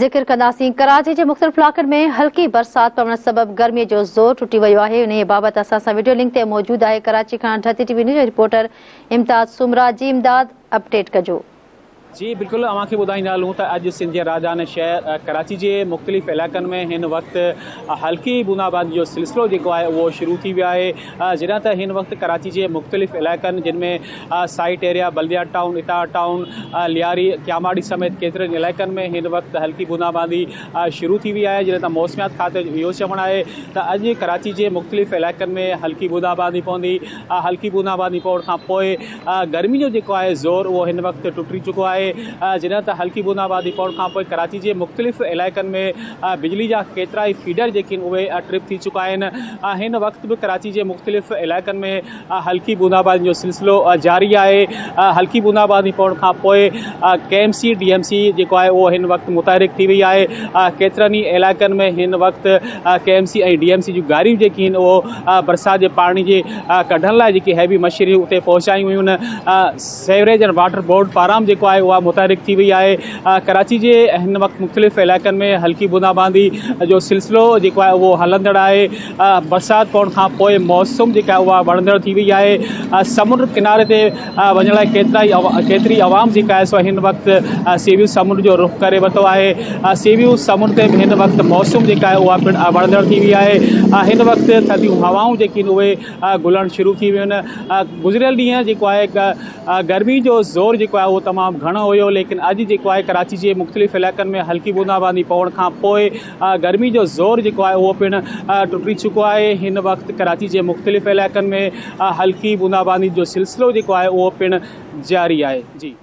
ذڪر ڪنداسين. ڪراچي جي مختلف علائقن ۾ هلڪي برسات پوڻ سبب گرمي جو زور ٽٽي ويو آهي. انهيء بابت اسان سان وڊيو لنڪ تي موجود آهي ڪراچي کان ڌرتي ٽي وي نيوز جو رپورٽر امداد سومرا. جي امداد، اپڊيٽ ڪجو. جي بلڪل، اوهان کي ٻڌائيندا هلون ته اڄ سنڌ جي راڄڌاني شهر ڪراچي جي مختلف علائقن ۾ هن وقت هلڪي بونداباندي جو سلسلو جيڪو آهي اهو شروع ٿي ويو آهي. جڏهن ته هن وقت ڪراچي جي مختلف علائقن جن ۾ site area, Baldia town, Ittehad town, Lyari, Keamari سميت ڪيترن علائقن ۾ هن وقت هلڪي بونداباندي شروع ٿي وئي آهي. جڏهن ته موسميات کاتي جو اهو چوڻ آهي ته اڄ ڪراچي جي مختلف علائقن ۾ هلڪي بونداباندي پوندي. هلڪي بونداباندي پوڻ کان پوء گرمي جو جيڪو آهي زور اهو هن وقت ٽٽي چڪو آهي. جڏهن ته هلڪي بونداباندي پوڻ کان پوء ڪراچي جي مختلف علائقن ۾ بجلي جا ڪيترائي فيڊر جيڪي آهن اهي ٽرپ ٿي چڪا آهن. هن وقت به ڪراچي جي مختلف علائقن ۾ هلڪي بونداباندي جو سلسلو جاري آهي. هلڪي بونداباندي پوڻ کان پوء K M C, D M C جيڪو آهي اهو هن وقت متحرڪ ٿي وئي آهي. ڪيترن ئي علائقن ۾ هن وقت K M C ۽ D M C جون گاڏيون جيڪي آهن اهو برسات جي پاڻي جي ڪڍڻ لاء جيڪي هيوي مشينري اتي پهچايون ويون آهن. سيوريج اينڊ واٽر بورڊ پاران جيڪو آهي اها متحرڪ ٿي وئي آهي. ڪراچي جي هن وقت مختلف علائقن ۾ هلڪي بونداباندي جو سلسلو جيڪو آهي اهو هلندڙ آهي. برسات پوڻ کان پوء موسم جيڪا اها وڻندڙ ٿي وئي آهي. سمنڊ ڪناري تي وڃڻ لاء ڪيترا ئي ڪيتري عوام جيڪا آهي سو هن وقت سيويو سمنڊ جو رخ ڪري ورتو آهي. سيويو سمنڊ تي به هن وقت موسم جيڪا آهي اها پڻ وڻندڙ ٿي وئي آهي. هن وقت ٿڌيون هوائون جيڪي آهن اهي گهلڻ شروع ٿي ويون آهن. گذريل ڏينهن جيڪو آهي گرمي جو زور جيڪو آهي اهو تمام گهڻو هيو، ليڪن اڄ جيڪو آهي ڪراچي جي مختلف علائقن ۾ هلڪي بونداباندي پوڻ کان پوء گرمي جو زور جيڪو آهي اهو پڻ ٽٽي چڪو آهي. هن وقت ڪراچي جي مختلف علائقن ۾ هلڪي بونداباندي جو سلسلو جيڪو آهي اهو پڻ جاري آهي. جي.